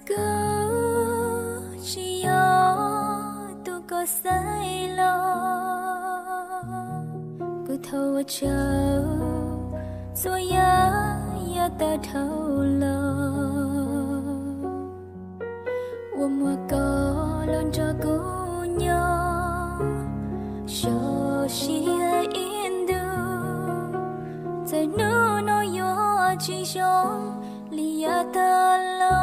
Kuv tsis yog tus koj xaiv los, kuv thov ua tsaug txhua yam yav tag dhau los, uas muaj koj los nrog kuv nyob zoo siab ib ntus. Txawm hnub no yuav tsis zoo li yav tag los,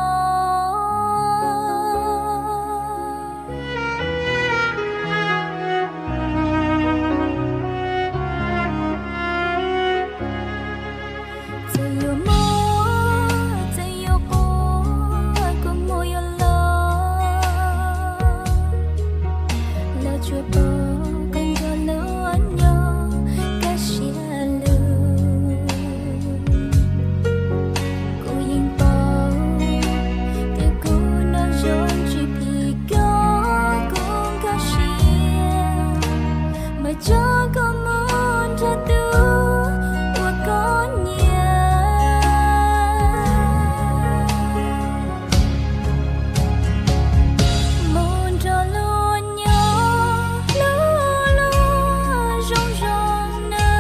txawm yuav mob txawm yuav quaj, kua muag yuav los, los tsuas pom koj nrog luag nyob kaj siab lug. Kuv yeej paub tias kuv no zoo tsis phim koj, kuv nkag siab mas tso koj mus nrog tus uas koj nyiam. Mus nrog luag nyob hlub luag zoo zoo nawb.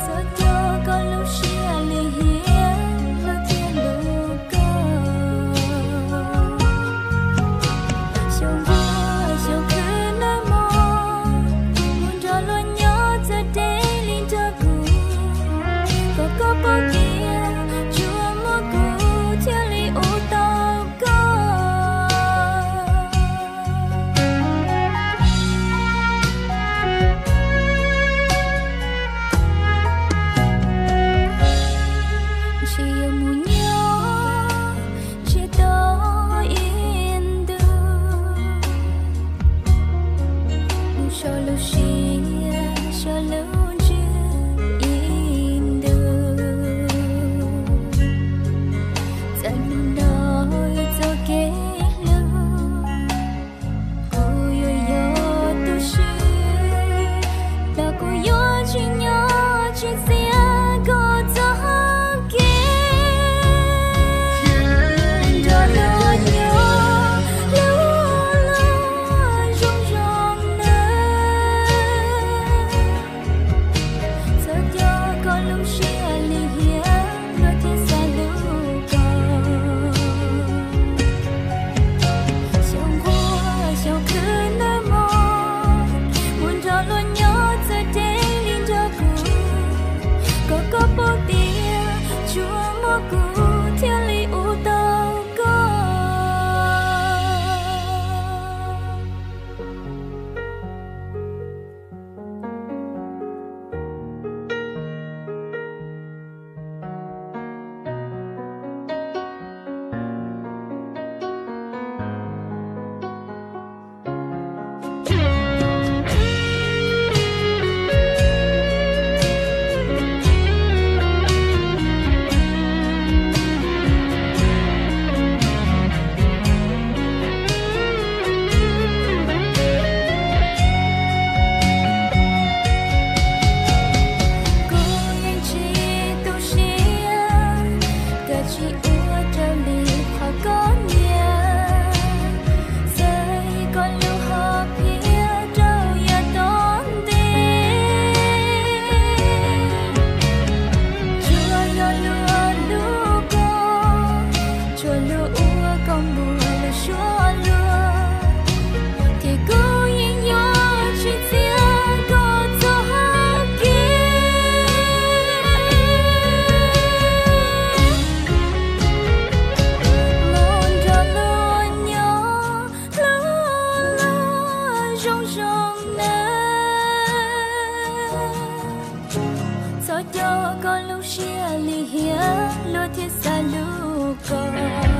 Txhob coj koj lub siab lim hiam luag thiab hlub koj. Xyoo nquag xyoo khwb nag hmo, mus nrog luag nyob txawj deb li nrog kuv, kom koj paub tias tsuas muaj kuv thiaj li ua tau koj. Ntshe yuav mus nyob ntsiag to ib ntus, mus so lub siab so lub ntsws ib ntus. Txawm hnub no yuav txoj kev hlub kuv yuav yog tus swb, los kuv yuav tsis nyob tsis txiav koj txoj hau kev. Nrog luag nyob hlub luag zoo zoo nawb. Txhob coj koj lub siab lim hiam luag thiab xav hlub koj. Xyoo nquag xyoo khwb nag hmo, mus nrog luag nyob txawj deb li nrog kuv, kom koj paub tias tsuas muaj kuv thiaj li ua tau koj. Kuv yeej tsis tu siab, koj tsis ua raws li qhov koj nyiam. Txawm koj lub hom phiaj rau yav tom ntej, tsuas yog luag hlub koj, tsuas luag ua koj npuag lub suab luag, ces kuv yeej yuav tsis txiav koj txoj hau kev. Mus nrog luag nyob hlub luag zoo zoo nawb. Txhob coj koj lub siab lim hiam luag thiab xav hlub koj.